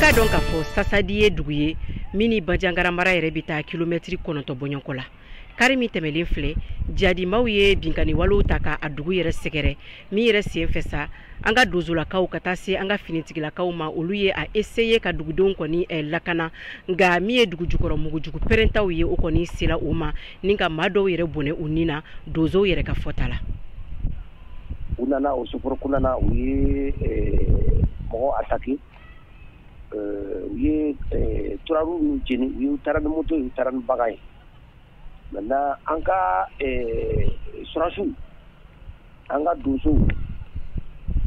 An k'a dɔn k'a fɔ Sasadi ye dugu ye min ni Banjagara mara yɛrɛ bɛ taa kilomɛtiri 9 bɔɲɔgɔnko la. Kari min tɛmɛlen filɛ, jadimaw ye binkanni walew ta k'a dugu yɛrɛ sɛgɛrɛ min yɛrɛ sen fɛ sa, an ka donsolakaw ka taa se an ka finitigilakaw ma, olu ye a essayer ka dugudenw kɔni lakana. Nka min ye dugu jukɔrɔ mugujugu pɛrɛntaw ye, o kɔni sera o ma ni ka maa dɔw yɛrɛ bɔnɛ u ni na, donsow yɛrɛ ka fɔta la. U nana o soforo nana, u ye mɔgɔ attaqué, u ye turaru ninnu jeni, u taara ni moto ye, u taara ni bagan ye. Maintenant an ka sɔrɔdasiw, an ka donsow,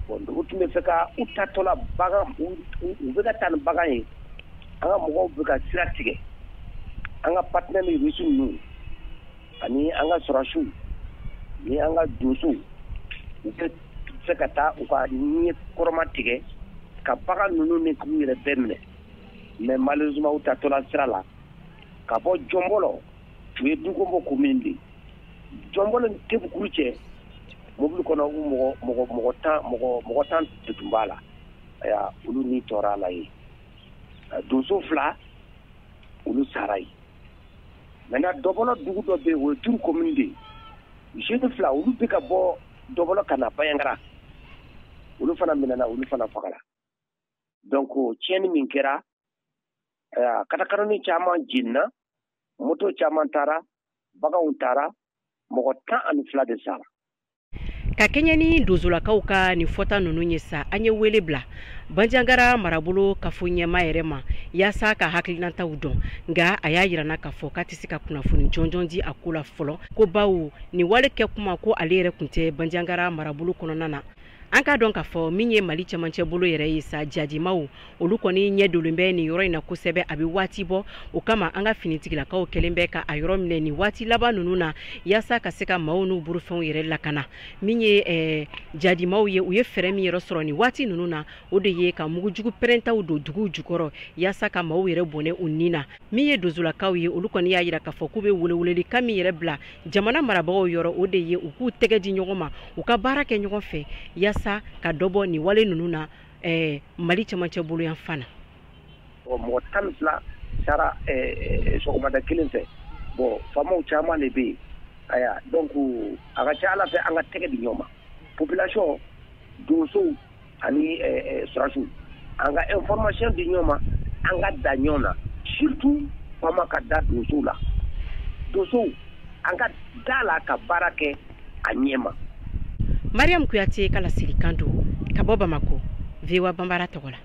bon u tun bɛ fɛ ka u tatɔla bagan, u bɛ ka taa ni bagan ye, an ka mɔgɔw bɛ ka sira tigɛ, an ka partenaire ni Russe ninnu ani an ka sɔrɔdasiw ni an ka donsow, u bɛ fɛ ka taa u ka ɲɛ kɔrɔma tigɛ ka bagan ninnu ni k'u yɛrɛ bɛɛ minɛ. Mais malheureusement u tatɔla sira la ka bɔ Jɔnbɔlɔ, u ye Dukombo commune de Jɔnbɔlɔ ni Tebukuru cɛ, mobili kɔnɔ u mɔgɔ 10 de tun b'a la. Ayiwa, olu ni tɔɔrɔ la yen, donso 2 olu sara yen. Maintenant Dɔbɔlɔ dugu dɔ bɛ yen, o ye Turu commune de ye, jeunes 2 olu bɛ ka bɔ Dɔbɔlɔ ka na Banjagara, olu fana minɛna, olu fana fagara. Donc tiɲɛni min kɛra, katakarani caman jenina, moto caman taara, baganw taara, mɔgɔ 12 de sara. Ka kɛɲɛ ni donsolakaw ka nin fɔta ninnu ye sa, an ye wele bila Banjagara marabolo kafo ɲɛma yɛrɛ ma yaasa ka hakilinataw dɔn. Nka a y'a yira n na k'a fɔ k'a tɛ se ka kunnafoni jɔnjɔn di a ko la fɔlɔ, ko bawo nin wale kɛ kuma ko ale yɛrɛ tun tɛ Banjagara marabolo kɔnɔna na. An k'a dɔn k'a fɔ min ye Mali cɛmancɛ bolo yɛrɛ ye sa, jadimaw olu kɔni ɲɛ donnen bɛ nin yɔrɔ in na kosɛbɛ, a bɛ waati bɔ. O kama an ka finitigilakaw kɛlen bɛ ka a yɔrɔ minɛ nin waati laban ninnu na yaasa ka se ka maaw n'u bolofɛnw yɛrɛ lakana. Min ye jadimaw ye, u ye fɛɛrɛ min yɛrɛ sɔrɔ nin waati ninnu na, o de ye ka mugujugu pɛrɛntaw don duguw jukɔrɔ yaasa ka maaw yɛrɛ bɔnɛ u ni na. Min ye donsolakaw ye, olu kɔni y'a yira k'a fɔ k'u bɛ welewelelikan min yɛrɛ bila jamana marabagaw yɔrɔ, o de ye u k'u tɛgɛ di ɲɔgɔn ma, u ka baara kɛ ɲɔgɔn fɛ yaasa ka dɔ bɔ nin wale ninnu na Mali cɛmancɛ bolo yan fan na. Mɔgɔ 12 sara sɔgɔmada kelen fɛ. Bon, faamaw caman de bɛ yen. Ayiwa, donc a ka ca Ala fɛ an ka tɛgɛ di ɲɔgɔn ma, population, donsow ani sɔrɔdasiw, an ka information di ɲɔgɔn ma, an ka da ɲɔgɔn na, surtout faama ka da donsow la, donsow an ka da la ka baara kɛ a ɲɛ ma. Mariam Kuyate ka laselikan don ka bɔ Bamako, VOA Banbara tɔgɔ la.